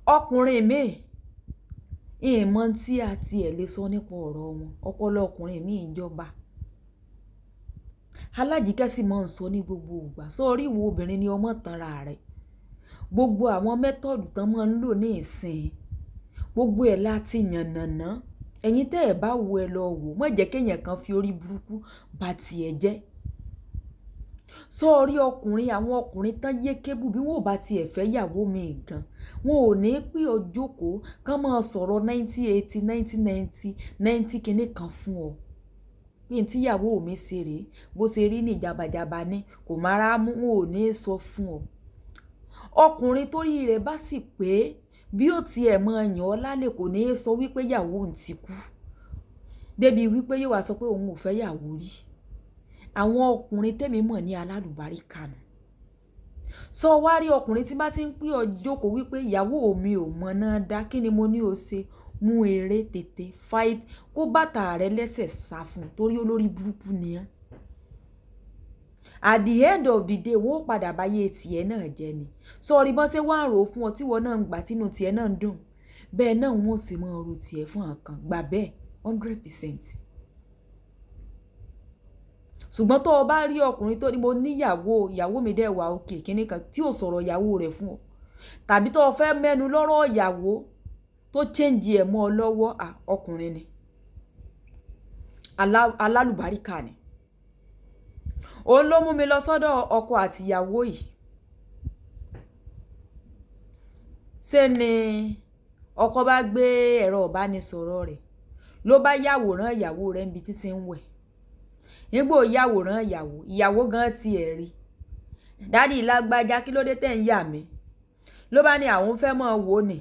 Ọkùnrin míì, ìmọ̀ tí a ti ẹ̀ lè sọ nípa ọ̀rọ̀ wọn, ọpọlọ ọkùnrin míì ń jọba. Alájíkẹ́ sì máa ń sọ ní gbogbo ìgbà, sórí ìwọ obìnrin ni ọmọ tanra rẹ. Gbogbo àwọn method tán máa ń lò ní ìsìn, gbogbo ẹ̀ láti yànnàná. Ẹ̀yin tẹ́ ẹ bá wo ẹ lọ wò, má jẹ́ kí èèyàn kan fi orí burúkú ba ti ẹ jẹ́. Sórí ọkùnrin, àwọn ọkùnrin tán yé kébù bí wọ́n ò bá ti ẹ̀ fẹ́ ìyàwó mi gan, wọn ò ní pé ọ jókòó kán máa sọ̀rọ̀ 1980, 1990, 90 kìíní kan fún ọ. Bí n tí ìyàwó mi ṣe rèé, bó ṣe rí ní jabajaba ní, kò máa rá mú, wọn ò ní sọ fún ọ. Ọkùnrin tó rí rẹ̀ bá sì pé bí ó ti ẹ̀ mọ yàn ọ́ lálẹ́ kò ní sọ wípé ìyàwó òun ti kú. Débi wípé yóò wá sọ pé òun ò fẹ́ ìyàwó rí. Àwọn ọkùnrin tèmi mọ̀ ní alálùbáríkà nù. Sọ wá rí ọkùnrin tí bá ti ń pé ọ jókòó wípé ìyàwó mi ò mọ̀ náà dá, kí ni mo ní o ṣe? Mú eré tètè fight kó bàtà rẹ lẹ́sẹ̀ sá fún torí olórí burúkú ni ẹ́. At the end of the day, wọ́n ó padà bá yé tiẹ̀ náà jẹ ni. Sọ rí bọ́n ṣe wá ń rò fún ọ tí wọ́n náà ń gbà tínú tiẹ̀ náà ń dùn. Bẹ́ẹ̀ náà wọ́n sì máa ro tiẹ̀ fún àkàn. Gbà bẹ́ẹ̀ 100%. Ṣùgbọ́n tó o bá rí ọkùnrin tó ní mo ní ìyàwó, ìyàwó mi dẹ̀ wà okay, kíni kan tí ò sọ̀rọ̀ ìyàwó rẹ̀ fún ọ. Tàbí tó o fẹ́ mẹ́nu lọ́rọ̀ ìyàwó tó change ẹ̀ mọ́ ọ lọ́wọ́, à, ọkùnrin ni. Alálùbáríkà ni. Òun ló mú mi lọ sọ́dọ̀ ọkọ àti ìyàwó yìí. Ṣé ni ọkọ bá gbé ẹ̀rọ ìbánisọ̀rọ̀ rẹ̀ ló bá yàwòrán ìyàwó rẹ̀ níbi tí ń wẹ̀. Nígbà ó yàwòrán ìyàwó, ìyàwó gan ti ẹ̀ rí. Daddy lágbájá, kí ló dé tẹ̀ ń yà mí? Ló bá ní àwọn fẹ́ mọ̀ wò ni.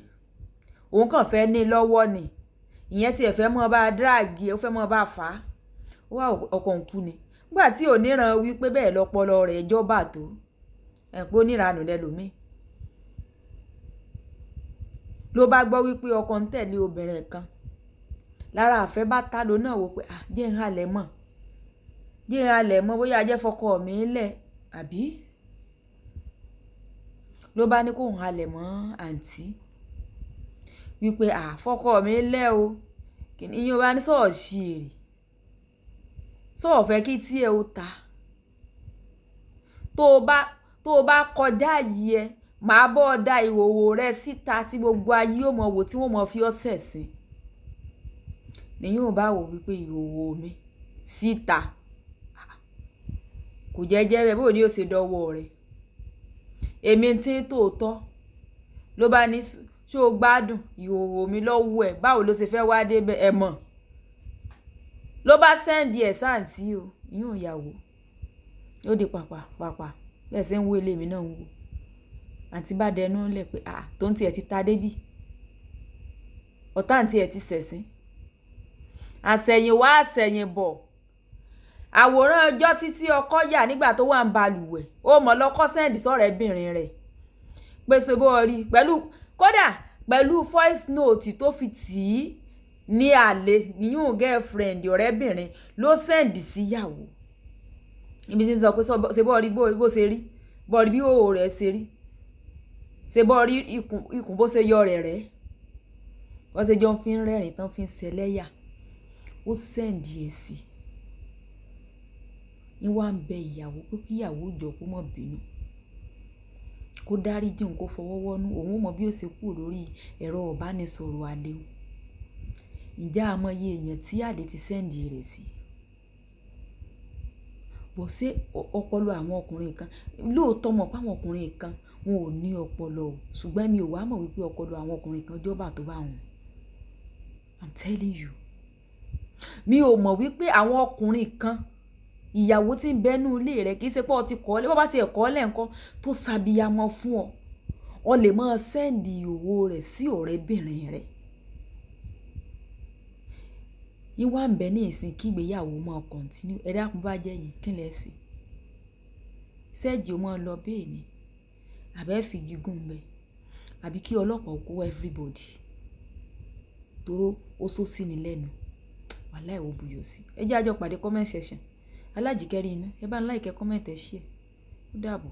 Òun kàn fẹ́ ní lọ́wọ́ ni. Ìyẹn tí ẹ fẹ́ mọ̀ bá drag, ó fẹ́ mọ̀ bá fà á. Ó wá ọkọ ń kú ni. Nígbà tí oníran wípé bẹ́ẹ̀ lọ́pọlọ rẹ̀ jọba tó, ẹ̀ pé oníranù lẹ́lòmí. Ló bá gbọ́ wípé ọkọ ń tẹ̀lé obìnrin kan. Lára àfẹ́ bá tá ló náà wò pé, à, jẹ́ ń halẹ̀ mọ́. Jẹ́ ń halẹ̀ mọ́ bóyá a jẹ́ fọkọ mi lẹ̀, àbí? Ló bá ní kó ń halẹ̀ mọ́ àǹtí. Wípé, à, fọkọ mi lẹ̀ o. Ìyẹn bá ní sọ̀ ṣì èrè. Sọ ò fẹ́ kí tí ẹ ó ta. Tó o bá kọjá ààyè ẹ, màá bọ́ ọ da ìhòhò rẹ síta tí gbogbo ayé ó mọ̀ wò tí wọ́n mọ̀ fi ọ́ ṣẹ̀sín. Níyùn bá wò wípé ìhòhò mi síta. Kò jẹ́jẹ́ bẹ́ẹ̀, bó ní ó ṣe dọwọ́ rẹ̀. Èmi tí ń tòótọ́. Ló bá ní ṣé o gbádùn ìhòhò mi lọ́wọ́ ẹ? Báwo ló ṣe fẹ́ wá dé bẹ́ẹ̀? Ẹ mọ̀. Ló bá send ẹ̀ sáǹtí o, ìyún ìyàwó. Ó di pàpà, pàpà. Bẹ́ẹ̀ ṣe ń wò ilé mi náà ń wò. Àǹtí bá dẹnu lẹ̀ pé, à, tó ń ti ẹ̀ ti ta dé bí. Ọ̀tá àǹtí ẹ̀ ti ṣẹ̀sín. Àṣẹ̀yìn wá, àṣẹ̀yìn bọ̀. Àwòrán ọjọ́ sí tí ọkọ yà nígbà tó wà ń balùwẹ̀. Ó mọ̀ lọ́kọ́ send sọ̀rẹ́bìnrin rẹ̀. Pé ṣe bó rí pẹ̀lú, kódà pẹ̀lú voice note tó fi tì í ní àlè, ìyún girlfriend ọ̀rẹ́bìnrin ló send sí ìyàwó. Ibi tí ń sọ pé ṣe bó rí bó ṣe rí, bó rí bí ìhòhò rẹ̀ ṣe rí. Ṣe bó rí ikùn bó ṣe yọ rẹ̀ rẹ̀. Wọ́n ṣe jọ ń fi ń rẹ́rìn tán fi ń ṣẹlẹ́yà. Ó send ẹ̀ sí. Ní wá ń bẹ ìyàwó pé kí ìyàwó jọ kó má bínú. Kó dáríjì òun kó fọwọ́ wọ́nú. Òun ó mọ bí ó ṣe kúrò lórí ẹ̀rọ ìbánisọ̀rọ̀ àlè. Ǹjẹ́ a mọ iye èèyàn tí àlè ti send rẹ̀ sí? Bọ̀ ṣé ọpọlọ àwọn ọkùnrin kan, lóòótọ́ mọ̀ pé àwọn ọkùnrin kan wọn ò ní ọpọlọ o. Ṣùgbọ́n mi ò wá mọ̀ wípé ọpọlọ àwọn ọkùnrin kan jọba tó bá wọn. I'm telling you. Mi ò mọ̀ wípé àwọn ọkùnrin kan, ìyàwó tí ń bẹ nínú ilé rẹ̀ kì í ṣe pé ọ ti kọ́ lé, bó bá ti ẹ̀ kọ́ lẹ̀ ńkọ́ tó ṣàbíyamọ fún ọ. Ọ lè máa send ìhòhò rẹ̀ sí ọ̀rẹ́bìnrin rẹ̀. Ìwà ń bẹ ní ìsìn kí ìgbéyàwó máa continue. Ẹ dákun bá jẹ́ yìí, kí lẹ ṣe? Ṣẹ́ẹ̀jì ó máa lọ bẹ́ẹ̀ ni. Àbí ẹ fi gígùn bẹ. Àbí kí ọlọ́pàá kó everybody. Toró ó sọ sí ni lẹ́nu. Wàláì ó buyọ̀ sí. Ẹ jẹ́ a jọ pàdé comment section. Alájíkẹ́ rí iná. Ẹ bá ń like, comment, ẹ share. Ó dàbọ̀.